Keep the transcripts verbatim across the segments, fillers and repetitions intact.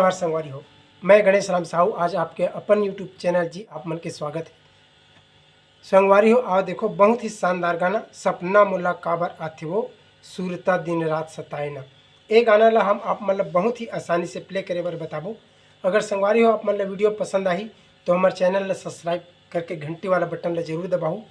नमस्कार संगवारी हो, मैं गणेश राम साहू, आज आपके अपन YouTube चैनल जी आप मन के स्वागत है। संगवारी हो, आओ देखो बहुत ही शानदार गाना, सपना मोला काबर आथे वो, सुरता दिन रात सताए ना। ए गाना ला हम आप मन ला बहुत ही आसानी से प्ले करे बर बताबो। अगर संगवारी हो आप मन ला वीडियो पसंद आही तो हमारे चैनल ला सब्सक्राइब करके घंटी वाला बटन ला जरूर दबाहू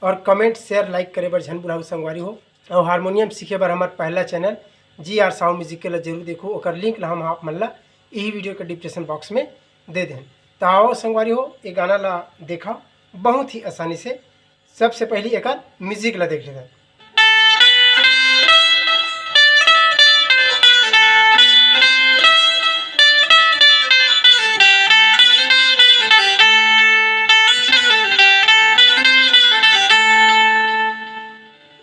और कमेंट, शेयर, लाइक करे बर झन भुलाहू संगवारी हो। और हारमोनियम सीखे बर हमार पहला चैनल जी आर साउंड म्यूजिक के ला जरूर देखो, ओकर लिंक ला हम आप मन ला यही वीडियो के डिस्क्रिप्शन बॉक्स में दे देन। तो आओ संगवारी हो, ये गाना ला देखा बहुत ही आसानी से। सबसे पहली एकर म्यूजिक ला देख लेते हैं।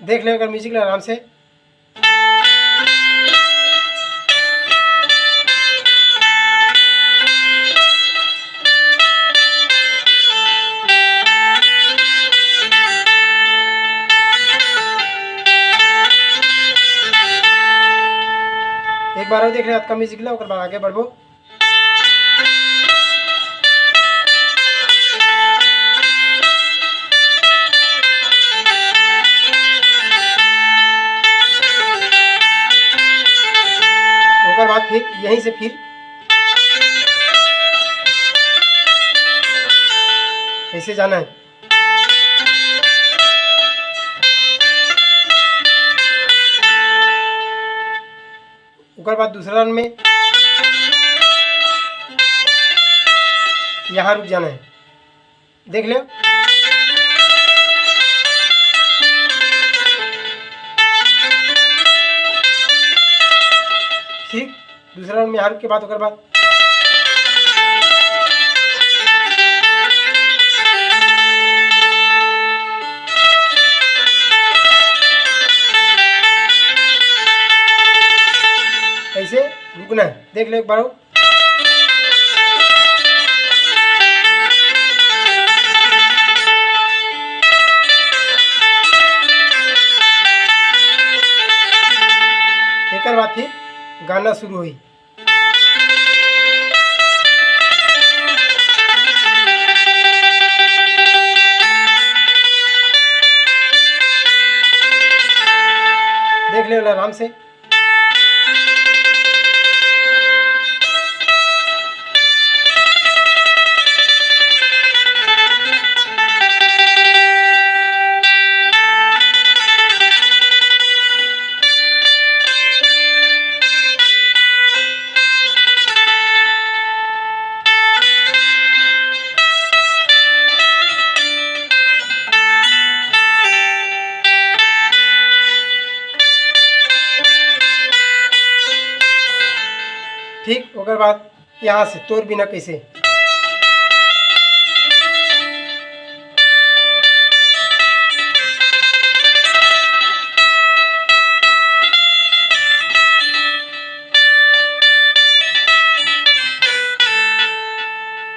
देख ले एकर म्यूजिक ला आराम से। एक बार और देख ले, अतका म्यूजिक ला, ओकर बाद आगे बढ़बो। ओकर बाद फिर यहीं से फिर ऐसे जाना है। ओकर बाद दूसरा रन में यहाँ रुक जाना है। देख लो, ठीक दूसरा रन में यहाँ रुक के बाद ओकर बाद ऐसे रुकना है। देख लो एक बार और। एकर बाद फिर गाना शुरू हुई। देख ले आराम से। ठीक, ओकर बाद यहाँ से तोर बिना कैसे।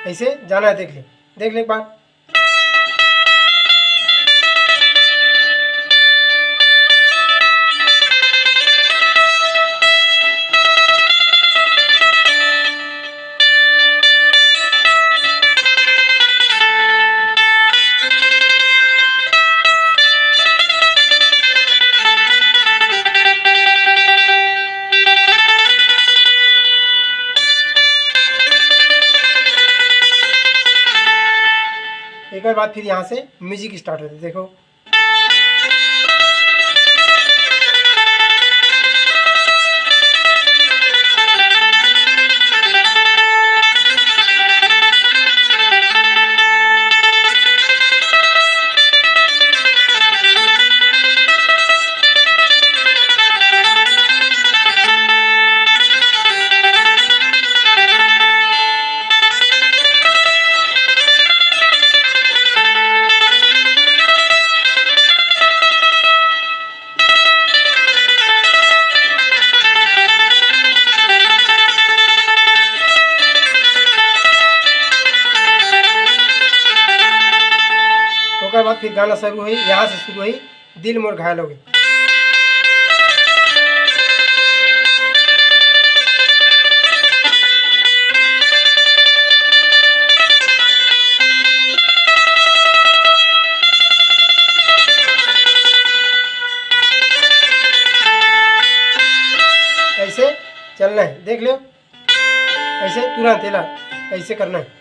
ऐसे जाना है, देख ले, देख ले एक बार। एक बार बाद फिर यहाँ से म्यूजिक स्टार्ट होता है। देखो, ओकर बाद फिर गाना शुरू हुई, यहाँ से शुरू हुई, दिल मोर घायल हो गई। देख लो, ऐसे तुरंत एला ऐसे करना है।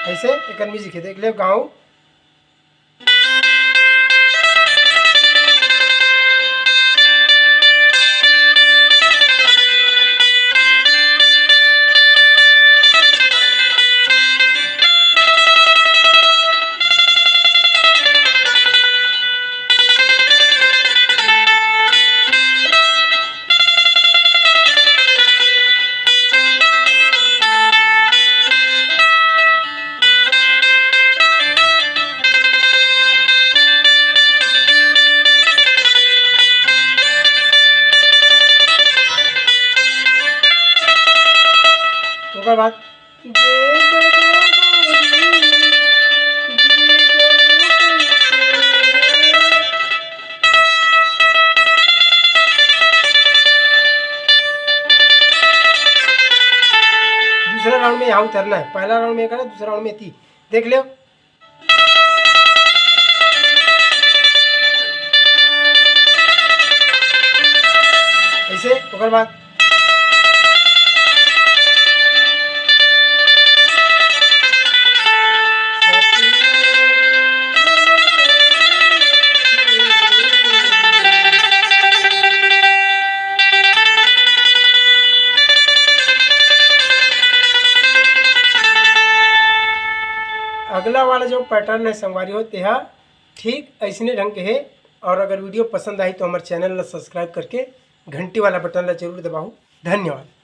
ऐसे एकर म्यूजिक है, देख ले गाँव। ओकर बाद दूसरा राउंड में यहाँ उतरना है। पहला राउंड में ये करना, दूसरा राउंड में ती। देख लो। ऐसे, ओकर बाद अगला वाला जो पैटर्न है संगवारी हो, तेहा ठीक ऐसने ढंग के हे। और अगर वीडियो पसंद आही तो हमर चैनल ला सब्सक्राइब करके घंटी वाला बटन ला जरूर दबाहू। धन्यवाद।